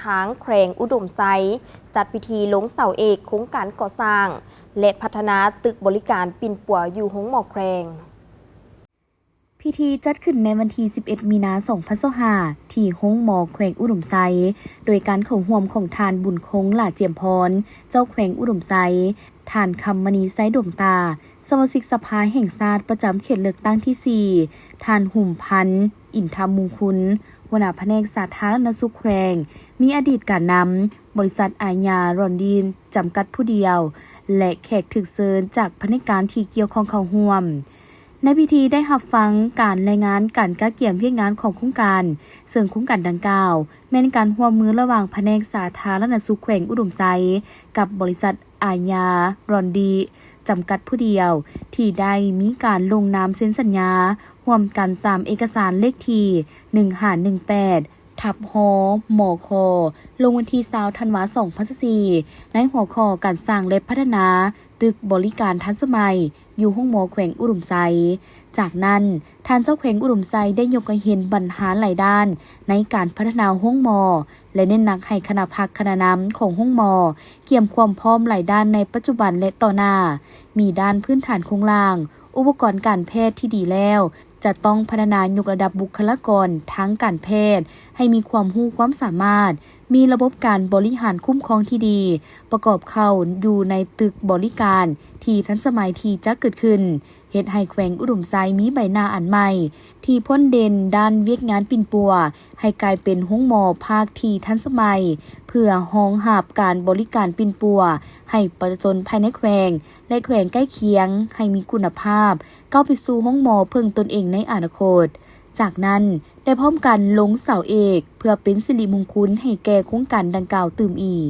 ທາງແຂວງອຸດົມໄຊ ຈັດພິທີລົງເສົາເອກໂຄງການກໍ່ສ້າງ ແລະ ພັດທະນາຕຶກບໍລິການປິ່ນປົວຢູ່ໂຮງໝໍແຂວງ. ພິທີຈັດຂຶ້ນໃນວັນທີສິບເອັດ ມີນາ ສອງພັນຊາວຫ້າ ທີ່ໂຮງໝໍແຂວງອຸດົມໄຊ ໂດຍການເຂົ້າຮ່ວມຂອງທ່ານ ບຸນຄົງ ຫຼ້າຈຽມພອນ ເຈົ້າແຂວງອຸດົມໄຊ, ທ່ານ ຄຳມະນີ ໄຊດົງຕາ ສະມາຊິກສະພາແຫ່ງຊາດປະຈຳເຂດເລືອກຕັ້ງທີສີ່, ທ່ານ ຫຸມພັນ ອິນທະມຸງຄຸນ ຫົວໜ້າພະແນກສາທາລະນະສຸກແຂວງ, ມີອະດີດການນຳບໍລິສັດອາຍາ ລອນດີ ຈຳກັດຜູ້ດຽວ ແລະ ແຂກຖືກເຊີນຈາກພະແນກການທີ່ກ່ຽວຂ້ອງເຂົ້າຮ່ວມ. ໃນພິທີໄດ້ຮັບຟັງການລາຍງານການກະກຽມວຽກງານຂອງໂຄງການ, ເຊິ່ງໂຄງການດັ່ງກ່າວແມ່ນການຮ່ວມມືລະຫວ່າງພະແນກສາທາລະນະສຸກແຂວງອຸດົມໄຊ ກັບບໍລິສັດອາຍາ ລອນດີ ຈຳກັດຜູ້ດຽວ ທີ່ໄດ້ມີການລົງນາມເຊັນສັນຍາຮ່ວມກັນຕາມເອກະສານເລກທີ ໜຶ່ງຫ້າໜຶ່ງແປດ ທັບ ຮ ມຄ ລົງວັນທີຊາວ ທັນວາ ສອງພັນຊາວສີ່ ໃນຫົວຂໍ້ການສ້າງ ແລະ ພັດທະນາຕຶກບໍລິການທັນສະໄໝຢູ່ໂຮງໝໍແຂວງອຸດົມໄຊ. ຈາກນັ້ນ, ທ່ານເຈົ້າແຂວງອຸດົມໄຊໄດ້ຍົກໃຫ້ເຫັນບັນຫາຫຼາຍດ້ານໃນການພັດທະນາໂຮງໝໍ ແລະ ເນັ້ນໜັກໃຫ້ຄະນະພັກຄະນະນຳຂອງໂຮງໝໍກຽມຄວາມພ້ອມຫຼາຍດ້ານໃນປັດຈຸບັນ ແລະ ຕໍ່ໜ້າ, ມີດ້ານພື້ນຖານໂຄງລ່າງ, ອຸປະກອນການແພດທີ່ດີແລ້ວ, ຈະຕ້ອງພັດທະນາຍົກລະດັບບຸກຄະລາກອນທາງການແພດໃຫ້ມີຄວາມຮູ້ຄວາມສາມາດ, ມີລະບົບການບໍລິຫານຄຸ້ມຄອງທີ່ດີ ປະກອບເຂົ້າຢູ່ໃນຕຶກບໍລິການທີ່ທັນສະໄໝທີ່ຈະເກີດຂຶ້ນ, ເຮັດໃຫ້ແຂວງອຸດົມໄຊມີໃບໜ້າອັນໃໝ່ ທີ່ພົ້ນເດັ່ນດ້ານວຽກງານປິ່ນປົວ ໃຫ້ກາຍເປັນໂຮງໝໍພາກທີ່ທັນສະໄໝ ເພື່ອຮອງຮັບການບໍລິການປິ່ນປົວໃຫ້ປະຊາຊົນພາຍໃນແຂວງ ແລະ ແຂວງໃກ້ຄຽງ ໃຫ້ມີຄຸນນະພາບ ກ້າວໄປສູ່ໂຮງໝໍເພິ່ງຕົນເອງໃນອະນາຄົດ. ຈາກນັ້ນ ໄດ້ພ້ອມກັນລົງເສົາເອກ ເພື່ອເປັນສິລິມຸງຄຸນໃຫ້ແກ່ໂຄງການດັ່ງກ່າວຕື່ມອີກ.